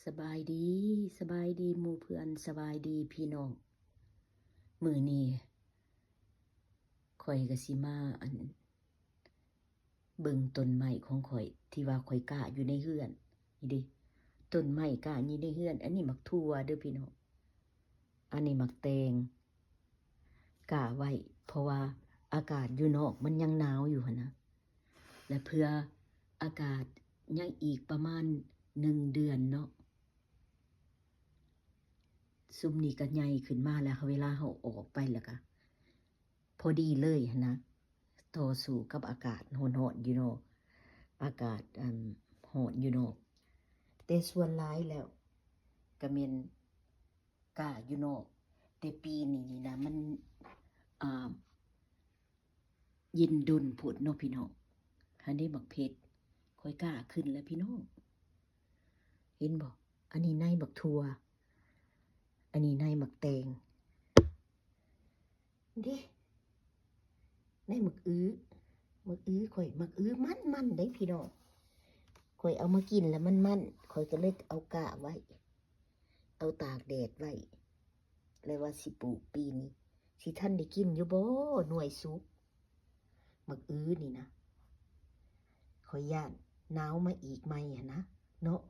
ສະບາຍດີ, ສະບາຍດີໝູ່ເພື່ອນ, ສະບາຍດີພີ່ນ້ອງ. ມື້ນີ້ຂ້ອຍກໍຊິມາ ອັນ ເບິ່ງຕົ້ນໄມ້ຂອງຂ້ອຍ ທີ່ວ່າຂ້ອຍກ້າຢູ່ໃນເຮືອນນີ້ເດ້. ຕົ້ນໄມ້ກ້າຢູ່ໃນເຮືອນ. ອັນນີ້ໝາກຖົ່ວເດີ້ພີ່ນ້ອງ, ອັນນີ້ໝາກແຕງ. ກ້າໄວ້ ເພາະວ່າອາກາດຢູ່ນອກມັນຍັງໜາວຢູ່ຫັ້ນນະ ແລະ ເພື່ອອາກາດຍັງອີກປະມານໜຶ່ງເດືອນເນາະ, ຊຸມນີ້ກໍໃຫຍ່ຂຶ້ນມາແລ້ວ, ເວລາເຮົາອອກໄປແລ້ວກໍພໍດີເລີຍຫັ້ນນະ, ຕໍ່ສູ້ກັບອາກາດຮ້ອນໆຢູ່ນອກ, ອາກາດ ອັນ ຮ້ອນຢູ່ນອກ. ແຕ່ສ່ວນຫຼາຍແລ້ວກໍແມ່ນ ກ້າຢູ່ນອກ, ແຕ່ປີນີ້ນີ້ນະ ມັນ ອ່າ ເຢັນດົນໂພດເນາະພີ່ນ້ອງ. ຫັ້ນເດ້ໝາກເຜັດ ຂ້ອຍກ້າຂຶ້ນແລ້ວພີ່ນ້ອງ, ເຫັນບໍ່? ອັນນີ້ໃນໝາກຖົ່ວ, ອັນນີ້ໃນໝາກແຕງເດ້. ໃນໝາກອຶ, ໝາກອຶຂ້ອຍ ໝາກອຶມັນໆເດ້ພີ່ນ້ອງ, ຂ້ອຍເອົາມາກິນແລ້ວມັນໆ, ຂ້ອຍກໍເລີຍເອົາກ້າໄວ້ ເອົາຕາກແດດໄວ້ ແລ້ວວ່າຊິປູກປີນີ້ ຊິທັນໄດ້ກິນຢູ່ບໍ່ ໜ່ວຍສຸກ. ໝາກອຶນີ້ນະ ຂ້ອຍຢ້ານໜາວມາອີກໃໝ່ຫັ້ນນະເນາະ.